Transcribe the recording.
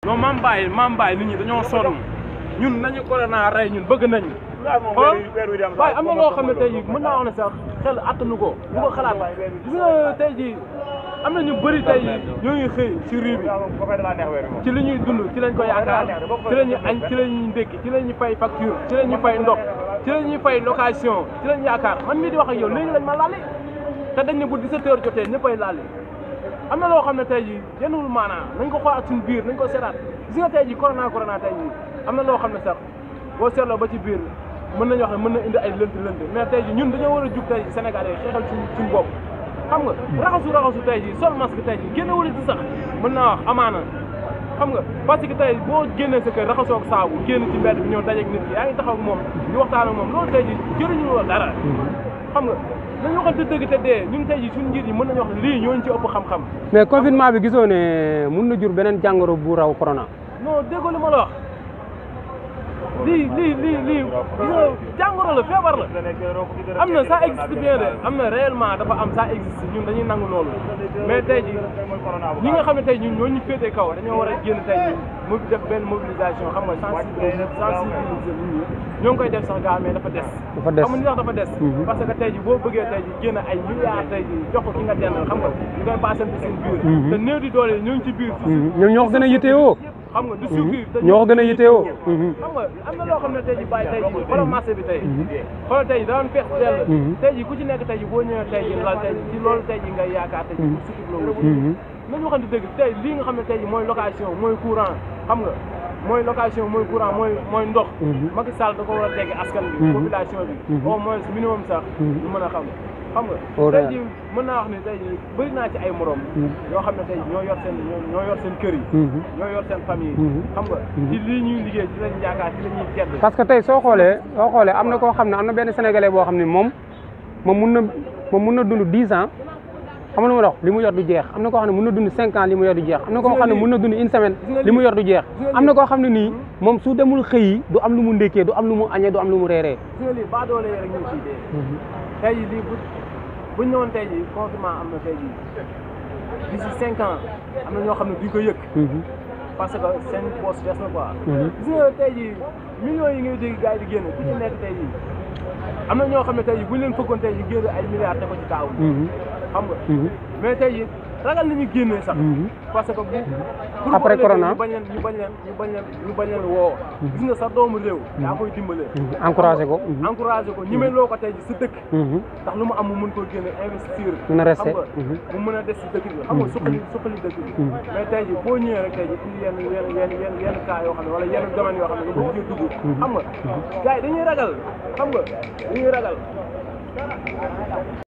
non Mame Baye nit ñi dañoo sonn ñun nañu corona rey ñun bëgg nañu. waaye am na loo xam ne tey jii mën naa wax ne sax xel attanu ko bu ko xalaat gis nga tey jii am na ñu bëri tey ñoo ngi xëy ci riz bi ci li ñuy dund ci lañ ko yaakaar ci la ñuy añ ci la ñuy ndékki ci la ñuy fay facture ci la ñuy fay ndox ci la ñuy fay location ci lañ yaakaar man mii di wax ak yow léegi lañ ma laale te dañ ne bu 17h jotee ñëppay laale am na loo xam ne tey jii yenwul maanaa nañ ko xoolaat suñu biir nañ ko seetaat gis nga tey jii corona tey jii am na loo xam ne sax boo seetloo ba ci biir mën nañu wax ne mën na indi ay lënt mais tey jii ñun dañoo war a jug tey jii Sénégalais yi xeexal suñu bopp xam nga raxasu tey jii sol masque tey jii génne wala ci sax mën naa wax amaana xam nga parce que tey boo génnee sa kër raxasoo ak saabu génn ci mbedd bi ñëw dajeeg nit ki yaa ngi taxaw ak moom di waxtaan ak moom loolu tey jii jëriñu la dara xam nga nañu waxante dëgg te dee ñun tey jii suñu njiit yi mën nañu wax ne lii ñooñu ci ëpp xam-xam. mais confinement bi gisoo ne mun na jur beneen jàngoro bu raw corona. non déggoo li ma la wax lii gis nga jàngoro la feebar la am na ça existe bien de am na réellement dafa am ça existe ñun dañuy nangu loolu mais tey jii ñi nga xam ne tey ñun ñoo ñu féetee kaw dañoo war a génn tey jii mu def benn mobilisation xam nga sensibiliser nit ñi ñoo ngi koy def sax gaa mais dafa des xam nga ni sax dafa des parce que tey jii boo bëggee tey jii génn ay milliards tey jii jox ko ki nga dendal xam nga ñu koy baasante seen biir te néew di doole ñoo ngi ci biir ñoom ñoo ko gën a yitewoo xam nga du suukir ñoo ko gën a yitewoo xam nga am na loo xam ne tey jii bàyyi tey jii xoolal marché bi tey xoolal tey jii daan fees dell tey jii ku ci nekk tey jii boo ñëwee tey jii lal tey jii ci loolu tey jii ngay yaakaar tey jii pour suukir loolu nañu waxante dëgg tey lii nga xam ne tey jii mooy location mooy courant xam nga mooy location mooy courant mooy ndox Macky Sall da ko war a tegg askan bi population bi au moins minimum sax ñu mën a xam nga tey jii mën naa wax ne tey jii bëri naa ci ay morom yoo xam ne tey ñoo yor seen kër yi ñoo yor seen famille xam nga ci lii ñuy liggéey ci lañ yaakaar ci la ñuy tedd parce que tey soo xoolee am na koo xam ne am na benn sénégalais boo xam ne moom mun na dund 10 ans xam nga lu ma wax li mu yor du jeex am na koo xam ne mun na dund 5 ans li mu yor du jeex am na koo xam ne mun na dund une semaine li mu yor du jeex am na koo xam ne nii moom su demul xëyi du am lu mu ndékkee du am lu mu añee du am lu mu reeree lii baa doole rek ñu ciy dee tey jii lii buñ ñëwoon tey jii confinement am na tey jii d'ici 5 ans am na ñoo xam ne duñ ko yëg parce que seen poste des na quoi gis nga tey jii millions yi ngay dégg gars yi di génn ku ci nekk tey jii am na ñoo xam ne tey jii buñ leen fëggoon tey jii génn ay milliards te ko ci kaaw xam nga mais tey jii ragal nañu génnee sax parce que pour après corona ñu bañ leen woo gis nga sa doomu réew yaa koy dimbale encouragé ko ñime loo ko tey ji sa dëkk ndax lu mu am mu mën koo génne investir mën a resté mu mën a des si dëkk bi xam nga suqali dëkk bi mais tey ji boo ñëwee rek tey ji indi yenn cas yoo xam ne wala yenn domaines yoo xam ne nga bëgg cee dugg xam nga gars yi dañuy ragal xam nga dañuy ragal